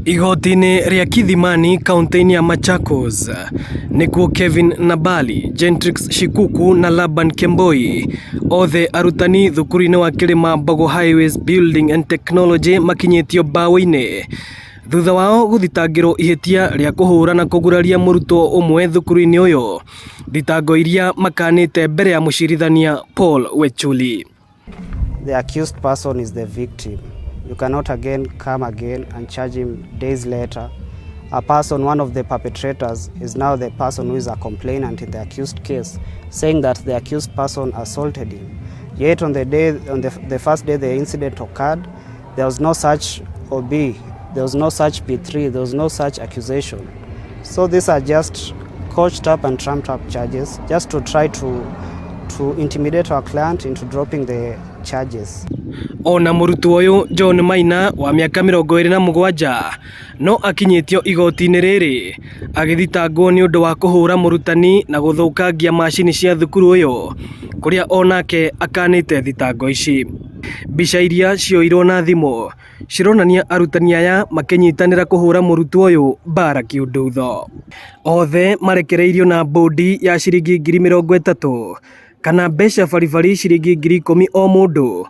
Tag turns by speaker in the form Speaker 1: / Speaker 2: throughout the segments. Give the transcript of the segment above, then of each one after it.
Speaker 1: Igoti-inĩ rĩa Kithimani kaunti-inĩ ya Machakos nĩkuo Kevin Nabali, Gentrix Shikuku na Laban Kemboi othe arutani thukuru-inĩ wa Kĩrĩma Mbogo Highways Building and Technology makinyĩtio mbaũ-inĩ thutha wao gũthitangĩrwo ihĩtia rĩa kũhũra na kũguraria mũrutwo ũmwe thukuru-inĩ ũyũ, thitango iria makanĩte mbere ya mũcirithania Paul Wechuli.
Speaker 2: The accused person is the victim. You cannot again come again and charge him days later. A person, one of the perpetrators, is now the person who is a complainant in the accused case, saying that the accused person assaulted him. Yet on the day, on the first day the incident occurred, there was no such OB, there was no such P3, there was no such accusation. So these are just coached up and trumped up charges just to try to intimidate our client into dropping the charges.
Speaker 1: Ona mũrutwo ũyũ John Maina wa mĩaka 27 no akinyĩtio igoti-inĩ rĩrĩ agĩthitangwo nĩ ũndũ wa kũhũra mũrutani na gũthũkangia macini cia thukuru ũyũ kũrĩa onake akanĩte thitango ici. Mbica iria cioirwo na thimũ cironania arutani aya makĩnyitanĩra kũhũra mũrutwo ũyũ mbara kĩundutho. Othe marekereirio na mbũndi ya ciringi 30,000 kana mbeca baribari ciringi 10,000 o mũndũ.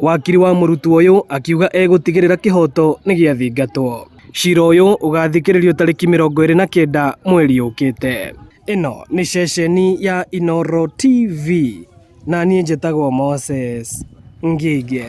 Speaker 1: Wakiri wa mũrutwo ũyũ akiuga egũtigĩrĩra kĩhoto nĩ gĩathingatwo. Cira ũyũ ũgathikĩrĩrio tarĩki 29 mweri ũkĩte. Ĩno nĩ ceceni ya Inooro TV na niĩ njĩtagwo Moses Ngige.